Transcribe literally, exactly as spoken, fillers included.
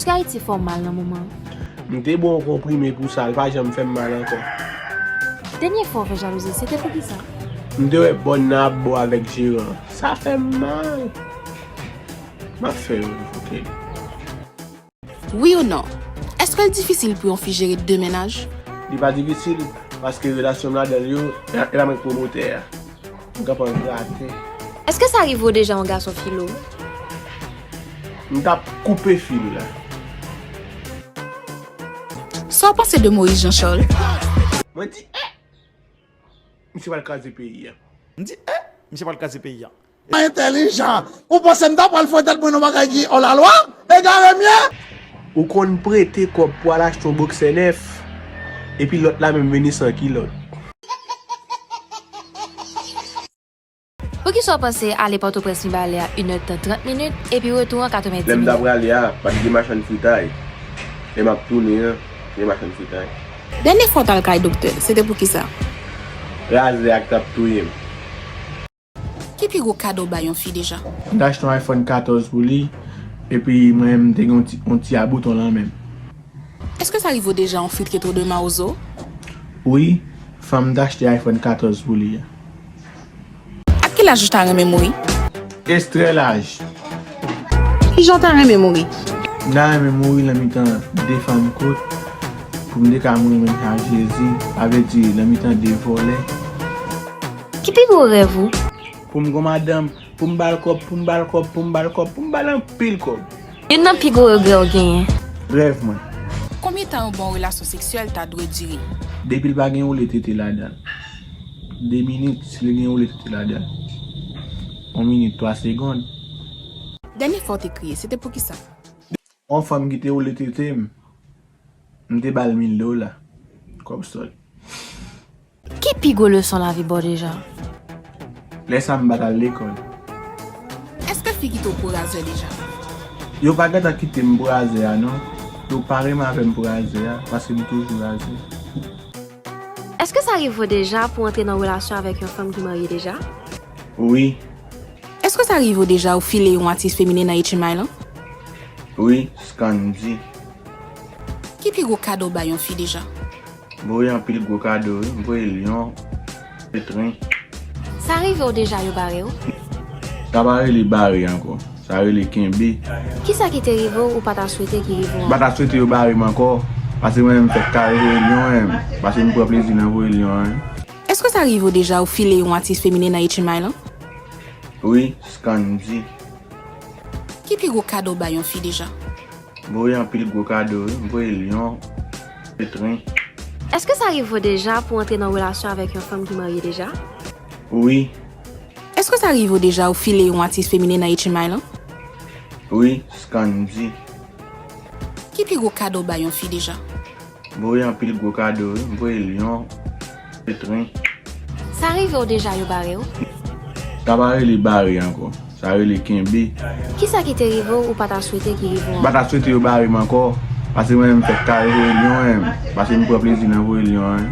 Èske Ayiti fè w mal nan moman an? M te ba w konprime pou sa, l pa janm fè m mal ankò. Dènye fwa w fè jalouzi, se te poukisa? M te wè bòn nan ap bo avèk jeran. Sa fè m mal. M ap fè yo revoke li. Wi ou non? Èske l difisil pou yon fi jere de mennaj? Li pa difisil, paske relasyon m ladan l yo, e la mwen k pwomotè a. M t ap angrate. Èske sa rive w deja yon gason file w? M t ap koupe fil la. Sa w panse de Moïse Jean Charles? Mwen di, eh! Misye pral kraze peyi a. M di, eh! Misye pral kraze peyi a. Entèlijan. Ou panse m ta pral fè tèt mwen nan bagay ki òlalwa? Egare m ye? Ou konn prete kòb pou al achte yon boksè nèf, epi lòt la menm vini san kilòt. Poukisa w panse ale Pòtoprens Mibalè a inèdtan trant minit epi retou an katrevendis Lè m ta minit? Prale a, pa t gen machann fritay. Lè m ap tounen an, gen machann fritay. Dènye fwa w t al kay doktè, se te poukisa? Razè a k t ap touye m. Ki pi gwo kado w bay yon fi deja? M t achte yon iPhone katòz pou li, epi mwen menm m te gen yon ti, yon ti a bouton lan men m. Èske sa rive w deja yon fi trete w de mawozo? Wi, fanm m t achte iPhone katòz pou li a. Ak ki laj ou ta renmen mouri? Estrè laj. Kijan w ta renmen mouri? M ta renmen mouri nan mitan de fanm kout, pou m te ka mouri menm jan ak Jezi, sa vle di nan mitan de vòlè. Ki pi gwo rèv ou? Pou m gon madanm, pou m ba l kòb, pou m ba l kòb, pou m ba l kòb, pou m ba l anpil kòb. Youn nan pi gwo regrè w genyen? Rèv mwen. Konbyen tan yon bon relasyon seksyèl ta dwe dire? Depi l pa gen woule tete ladan l. De minit, si li gen woule tete ladan l. Yon minit, twa segonn. Dènye fwa w te kriye, se te poukisa? Yon fanm ki te woule tete m, m te ba l mil dola. Kòb sòl. Ki pi gwo leson lavi ba w deja? Lè sa m pa t al lekòl. Èske fi kite w pou razè deja? Yo pa gentan kite m pou razè a non. Yo pa renmen avè m pou razè a, paske m toujou razè. Èske sa rive w deja pou w antre nan relasyon avèk yon fanm ki marye deja? Wi. Èske sa rive w deja ou file yon atis feminen nan H M I lan? Wi, Scandy. Ki pi gwo kado w bay yon fi deja? M voye anpil gwo kado wi, m voye lyon, petren. Sa rive w deja yo bare w? Sa pa rele bare ankò, sa rele kenbe. Kisa ki te rive w ou pa ta swete ki rive w M pa ankò? Ta swete yo bare m ankò, paske mwen menm m fèk kare voye lyon menm, paske m pran plezi nan voye lyon an. Èske sa rive w deja ou file yon atis feminen nan H M I lan? Wi, Scandy. Ki pi gwo kado w bay yon fi deja? M voye anpil gwo kado wi, m voye lyon, petren. Èske sa rive w deja pou w antre nan relasyon avèk yon fanm ki marye deja? Wi. Èske sa rive w deja ou file yon atis feminen nan H M I lan? Wi, Scandy. Ki pi gwo kado w bay yon fi deja? M voye anpil gwo kado wi, m voye lyon, petren. Sa rive w deja yo bare w? Sa pa rele bare ankò, sa rele kenbe. Kisa ki te rive w ou pa ta swete ki rive w M pa ankò? Ta swete yo bare m ankò, paske mwen menm m fèk kare voye lyon menm, paske m pran plezi nan voye lyon an.